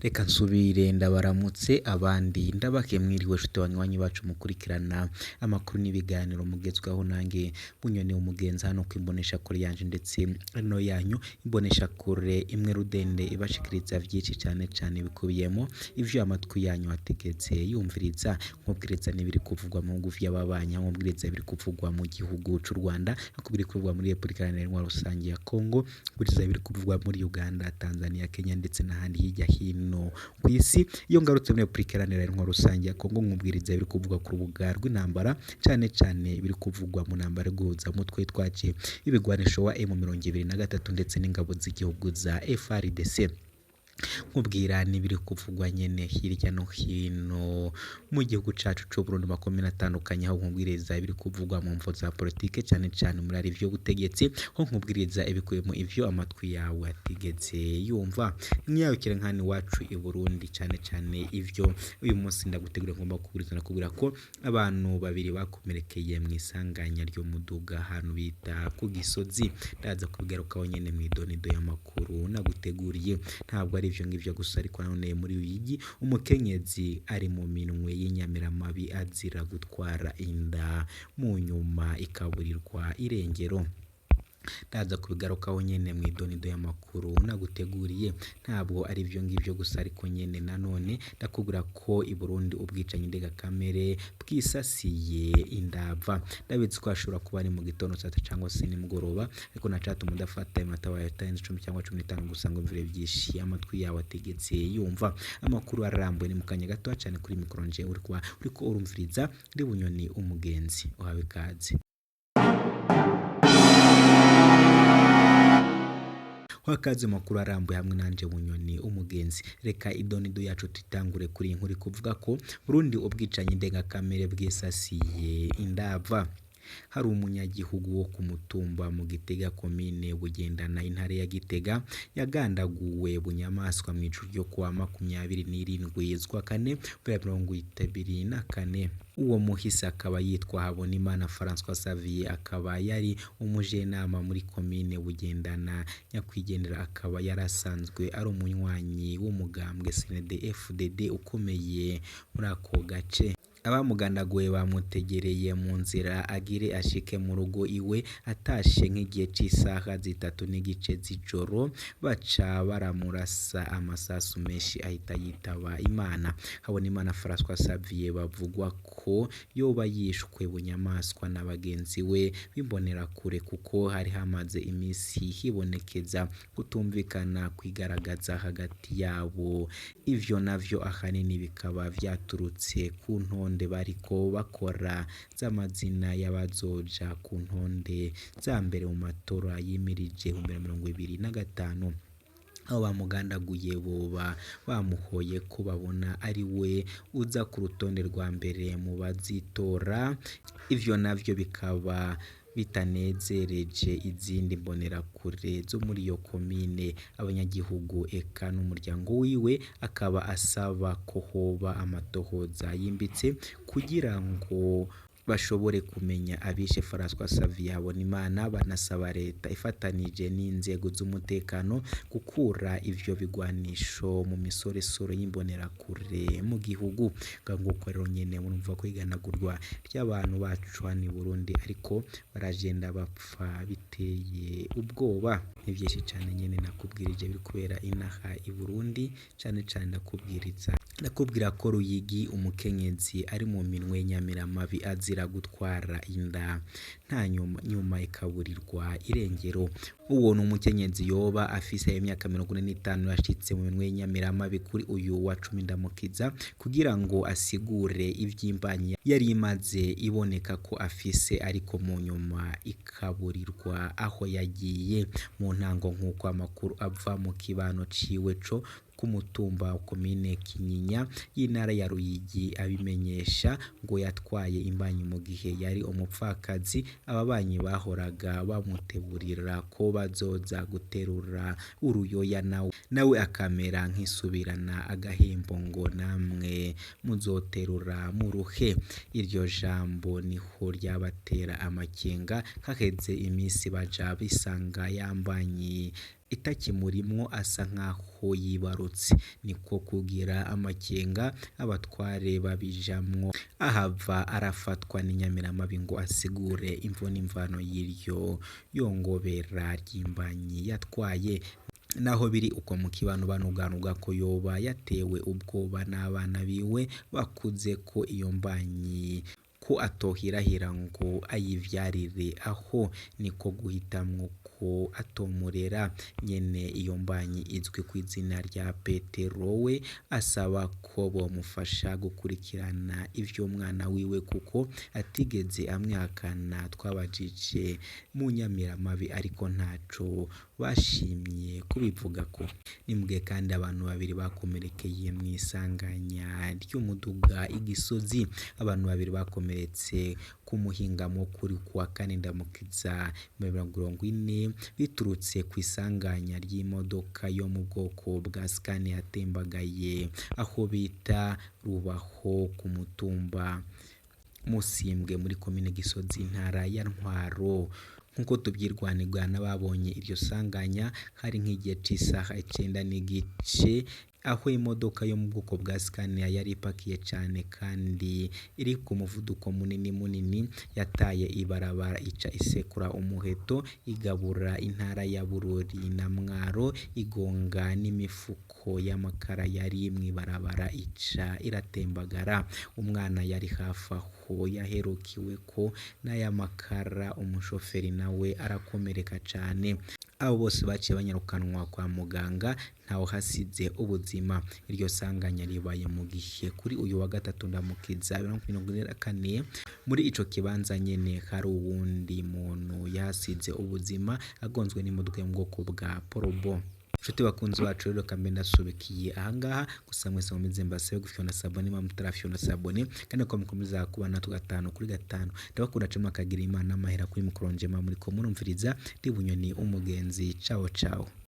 Reka nsubire ndabaramutse abandi ndabake mwiriwe nshuti banywanyi bacu mukurikirana amakuru n'ibiganiro mugezweho nange Bunyoni umugenzi hano kw'imboneshakure yanje ndetse no yanyu imboneshakure imwe rudende ibashikiriza vyinshi cane cane bikubiyemo ivyo amatwi yanyu ategetse yumviriza nkubwiriza n'ibiri kuvugwa mu bihugu vy'ababanyi nkubwiriza ibiri kuvugwa mu gihugu c'u Rwanda nkubwira kuvugwa muri Repubulika Iharanira Intwaro Rusange ya Kongo nkubwiriza ibiri kuvugwa muri Uganda, Tanzania, Kenya ndetse n'ahandi hirya hino kw'isi. Iyo ngarutse muri Repubulika Iharanira Intwaro Rusange ya Kongo nkubwiriza ibiri kuvugwa ku rubuga rw'intambara cane cane ibiri kuvugwa mu ntambara yo guhuza umutwe witwaje ibigwanisho wa M23 ndetse n'ingabo z'igihugu za FARDC. Nkubwira n'ibiri kuvugwa nyene hirya no hino mu gihugu cacu c'Uburundi makomine atandukanye aho nkubwiriza ibiri kuvugwa mu mvo za politike cane cane muri ari vy'ubutegetsi aho nkubwiriza ibikubiyemo ivyo amatwi yawe atigeze yumva nyarukire nkani iwacu i Burundi cane cane ivyo uyu munsi ndagutegurira ngomba kukubwiriza nakubwira ko abantu babiri bakomerekeye mw'isanganya ry'umuduga ahantu bita ku Gisozi ndaza kubigarukaho nyene mw'idonido y'amakuru naguteguriye ntabwo ari ivyo ngivyo gusa ariko nanone muri Ruyigi umukenyezi ari mu minwe y'inyamiramabi azira gutwara inda mu nyuma ikaburirwa irengero. Ndaza kubigarukaho nyene mw'idonido y'amakuru naguteguriye ntabwo ari ivyo ngivyo gusa ariko nyene nanone ndakubwira ko i Burundi ubwicanyi ndengakamere bwisasiye indava. Ndabizi ko hashobora kuba ari mu gitondo saa sita cangwa se nimugoroba ariko nacatuma udafata iminota wawe itarenze icumi cyangwa 15 gusa ngo wumvire vyinshi amatwi yawe atigeze yumva. Amakuru arambuye ni mu kanya gatoya cane kuri mikoro nje uriko uriko urumviriza ndi Bunyoni umugenzi uhawe ikaze. Wakaze makuru arambuye hamwe nanje Bunyoni umugenzi. Reka idonido yacu tutangure kuri iyi nkuru kuvuga ko Burundi ubwicanyi ndengakamere bwisasiye indava. Hari umunyagihugu wo ku mutumba mu Gitega komine Bugendana intara ya Gitega yagandaguwe bunyamaswa mw'ijoro ryo kuwa 27 z'ukwa kane 2024. Uwo muhisi akaba yitwa Habonimana François Xavier akaba yari umujenama muri komine Bugendana. Nyakwigendera akaba yarasanzwe ari umunywanyi w'umugambwe CNDD-FDD ukomeye muri ako gace. Abamugandaguye bamutegereye mu nzira agire ashike mu rugo iwe atashe nk'igihe c'isaha 3:30 z'ijoro baca baramurasa amasasu menshi ahita yitaba Imana. Habonimana François Xavier bavugwa ko yoba yishwe bunyamaswa na bagenzi we b'imbonerakure kuko hari hamaze imisi hibonekeza kutumvikana kwigaragaza hagati yabo. Ivyo navyo ahanini bikaba vyaturutse ku ntonde bariko bakora z'amazina y'abazoja ku ntonde za mbere mu matora yimirije 2025. Abo bamugandaguye boba bamuhoye ko babona ari we uza ku rutonde rwa mbere mu bazitora, ivyo navyo bikaba bitanezereje izindi mbonerakure zo muri iyo komine. Abanyagihugu eka n'umuryango wiwe akaba asaba ko hoba amatohoza yimbitse kugira ngo bashobore kumenya abishe François Xavier Habonimana. Banasaba leta ifatanije n'inzego z'umutekano gukura ivyo bigwanisho mu misoresore y'imbonerakure mu gihugu. Nguko rero nyene murumva ko iganagurwa ry'abantu bacu hano i Burundi ariko baragenda bapfa biteye ubwoba. Ni vyinshi cane nyene nakubwirije biri kubera inaha i Burundi cane cane ndakubwiriza ndakubwira ko Ruyigi umukenyezi ari mu minwe y'inyamiramabi azira gutwara inda nta nyuma ikaburirwa irengero. Uwo ni umukenyezi yoba afise imyaka 45 yashitse mu minwe y'inyamiramabi kuri uyu wa 10 Ndamukiza kugira ngo asigure ivy'imbanyi yari imaze iboneka ko afise ariko mu nyuma ikaburirwa aho yagiye. Mu ntango nk'uko amakuru ava mu kibano ciwe co k'umutumba komine Kinyinya y'intara ya Ruyigi abimenyesha ngo yatwaye imbanyi mu gihe yari umupfakazi. Ababanyi bahoraga bamuteburira ko bazoza guterura uruyoya nawe akamera nk'isubirana agahembo ngo namwe muzoterura muruhe. Iryo jambo niho ryabatera amakenga haheze imisi baja bisanga yambanyi itakimurimwo asa nkaho yibarutse, niko kugira amakenga abatware babijamwo, ahava arafatwa n'inyamiramabi ngo asigure imvo n'imvano y'iryo yongobera ry'imbanyi yatwaye. Naho biri uko mu kibano banuganuga ko yoba yatewe ubwoba n'abana biwe bakuze ko iyo mbanyi ko atohirahira ngo ayivyarire, aho niko guhitamwo ko atomurera. Nyene iyo mbanyi izwi kw'izina rya Petero we asaba ko bomufasha gukurikirana ivy'umwana wiwe kuko atigeze amwihakana. Twabajije mu nyamiramabi ariko ntaco bashimye kubivugako. Ni mugihe kandi abantu babiri bakomerekeye mw'isanganya ry'umuduga i Gisozi, abantu babiri bakomeretse ku muhingamo kuri kuwa kane Ndamukiza 2040 biturutse kw'isanganya ry'imodoka yo mu bwoko bwa Scania yatembagaye aho bita Rubaho ku mutumba Musimbwe muri komine Gisozi intara ya Ntwaro. Nkuko tuvyirwanirwa n'ababonye iryo sanganya, hari nk'igihe c'isaha 9:15 aho imodoka yo mu bwoko bwa Scania yari ipakiye cane kandi iri ku muvuduko munini munini yataye ibarabara ica isekura umuheto igabura intara ya Bururi na Mwaro, igonga n'imifuko y'amakara yari mw'ibarabara ica iratembagara. Umwana yari hafi aho yaherukiweko n'aya makara, umushoferi nawe arakomereka cane. Abo bose baciye banyarukanwa kwa muganga ntawuhasize ubuzima. Iryo sanganya ribaye mu gihe kuri uyu wa gatatu Ndamukiza 2044 muri ico kibanza nyene hari uwundi muntu yahasize ubuzima agonzwe n'imodoka yo mu bwoko bwa Porobo. Nshuti bakunzi bacu rero kambe ndasubikiye ahangaha, gusa mwese mukomeze mbasabe gufyonda sabone niba mutarafyonda sabone, kandi ko mukomeza kubana natwe gatanu kuri gatanu. Ndabakunda cane mukagira Imana n'amahera kuri mukoro njema muriko murumviriza, ndi Bunyoni umugenzi. Ciao ciao.